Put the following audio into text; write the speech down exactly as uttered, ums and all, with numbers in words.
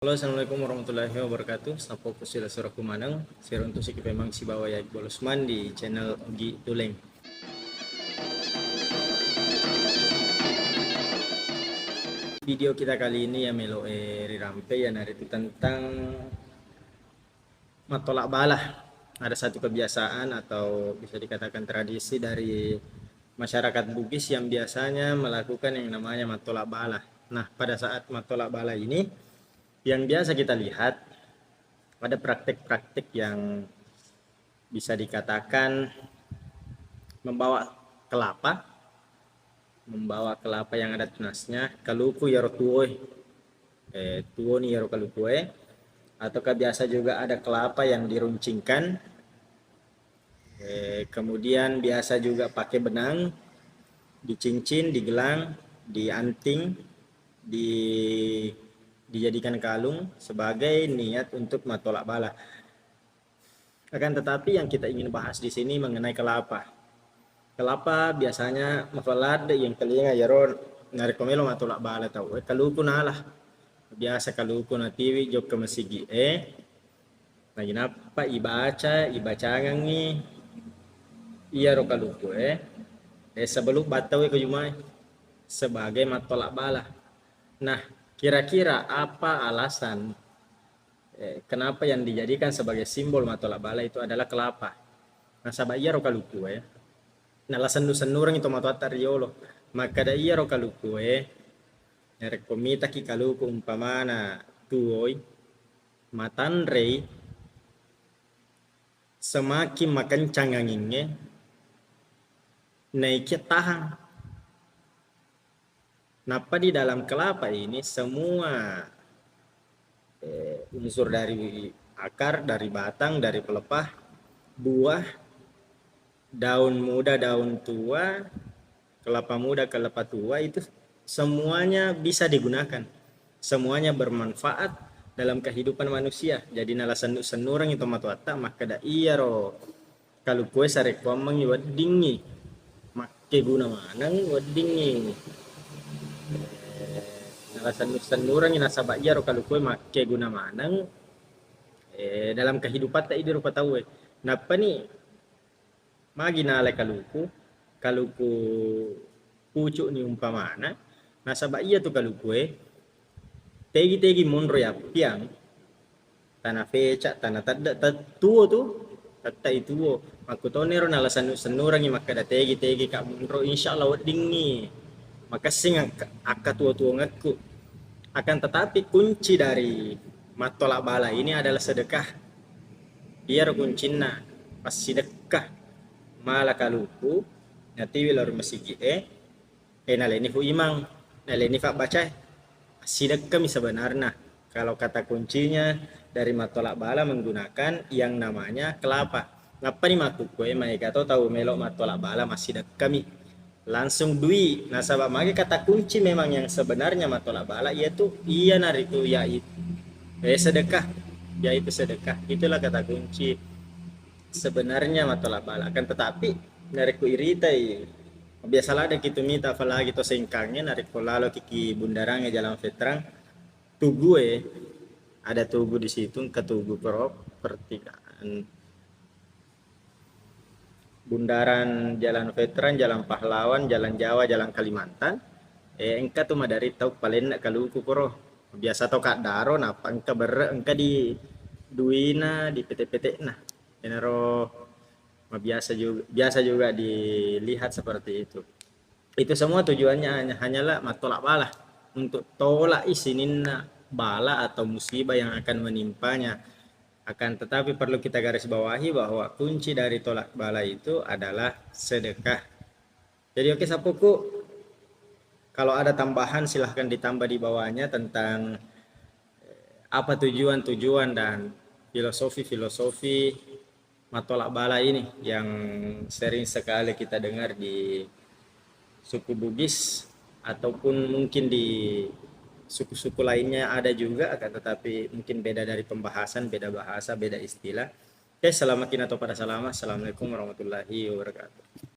Halo, assalamualaikum warahmatullahi wabarakatuh. Sappo ku sila suraku maneng, siruntu siki pemang sibawa ya bolos man di channel Ogi Tuleng. Video kita kali ini ya melo e rirampe ya naritu tentang mattola bala. Ada satu kebiasaan atau bisa dikatakan tradisi dari masyarakat Bugis yang biasanya melakukan yang namanya mattola bala. Nah, pada saat mattola bala ini, yang biasa kita lihat, ada praktek-praktek yang bisa dikatakan membawa kelapa, membawa kelapa yang ada tunasnya, kaluku yaro tuo e, eh, tuo ni yaro kaluku e, ataukah biasa juga ada kelapa yang diruncingkan, eh, kemudian biasa juga pakai benang, dicincin, digelang, dianting, di, dijadikan kalung sebagai niat untuk mattola bala. Akan tetapi yang kita ingin bahas di sini mengenai kelapa. Kelapa biasanya mafaladde yang telinga yaro narekko melo mattola bala tau, eh, kaluku nala. Biasa kaluku natiwi jokka masigi e. Nainappa ibaca, ibacangengngi iyaro kaluku e, eh, sebelum battau e ke jumai sebagai mattola bala. Nah, kira-kira apa alasan, eh, kenapa yang dijadikan sebagai simbol mattola bala itu adalah kelapa? Nasaba iyaro kaluku e, nala sennu-sennureng to matoatta riolo. Makkeda iyaro kaluku e, narekko mitaki kaluku umpamana tuoi, matanrei, semakin makencang angingnge, naikia tahang. Nappa di dalam kelapa ini semua, eh, unsur dari akar, dari batang, dari pelepah, buah, daun muda, daun tua, kelapa muda, kelapa tua itu semuanya bisa digunakan. Semuanya bermanfaat dalam kehidupan manusia. Jadi nala sennu-sennureng itu matoatta makkeda iyaro kaluku e sarekkoammengngi weddingngi makkeguna maneng weddingngi. Eh, nala sennu-sennurengngi nasaba iyaro kaluku e makkeguna maneng, eh, dalam kehidupatta idi rupa tau e. Nappani magi nalai kaluku, kaluku pucuk ni umpamana, nasaba iyatu kaluku e tegi-tegi monro yappiang, tana feca, tana tedde, te-, tuo tu, tettai tuo. Makkutoniro nala sennu-sennurengngi makkeda tegi-tegi ka monro, insya Allah weddingngi makessing ak-, akkatuo-tuongekku. Akan tetapi kunci dari mattola bala ini adalah sedekah. Iyaro kuncinna, passidekka. Mala kaluku natiwi lao ri masigi e, eh, naleni fu imang, naleni fabbacae. Passidekkami sebenarna. Kalau kata kuncinya dari mattola bala menggunakan yang namanya kelapa. Nappani makkukue maega to tau melo mattola bala massidekkami. Langsung dui, nasaba magi kata kunci memang yang sebenarnya mattola bala, yaitu iyanaritu, yaitu, eh, sedekah, yaitu sedekah. Itulah kata kunci sebenarnya mattola bala. Akan tetapi, narekko iritai, biasa ladde kitu mita, apalagi to Sengkangnge, narekko laloki ki bundarangnge Jalan Veteran, tugu e, ada tugu di situ, engka tugu pro-, pertigaan. Bundaran Jalan Veteran, Jalan Pahlawan, Jalan Jawa, Jalan Kalimantan, eh, engka tu maderri tau palenna kaluku poro. Biasa to kaddaro, nappa engka berre, engka di duina, di pete-pete'na. Enaro mabiasa juga, biasa juga dilihat seperti itu. Itu semua tujuannya hanya, hanyalah mattola bala, untuk tolak sininna bala atau musibah yang akan menimpanya. Akan tetapi perlu kita garis bawahi bahwa kunci dari tolak bala itu adalah sedekah. Jadi oke, sappoku, kalau ada tambahan silahkan ditambah di bawahnya tentang, eh, apa tujuan-tujuan dan filosofi-filosofi mattola bala ini yang sering sekali kita dengar di suku Bugis ataupun mungkin di suku-suku lainnya ada juga, akan tetapi mungkin beda dari pembahasan, beda bahasa, beda istilah. Oke, selama kinato pada salama. Assalamualaikum warahmatullahi wabarakatuh.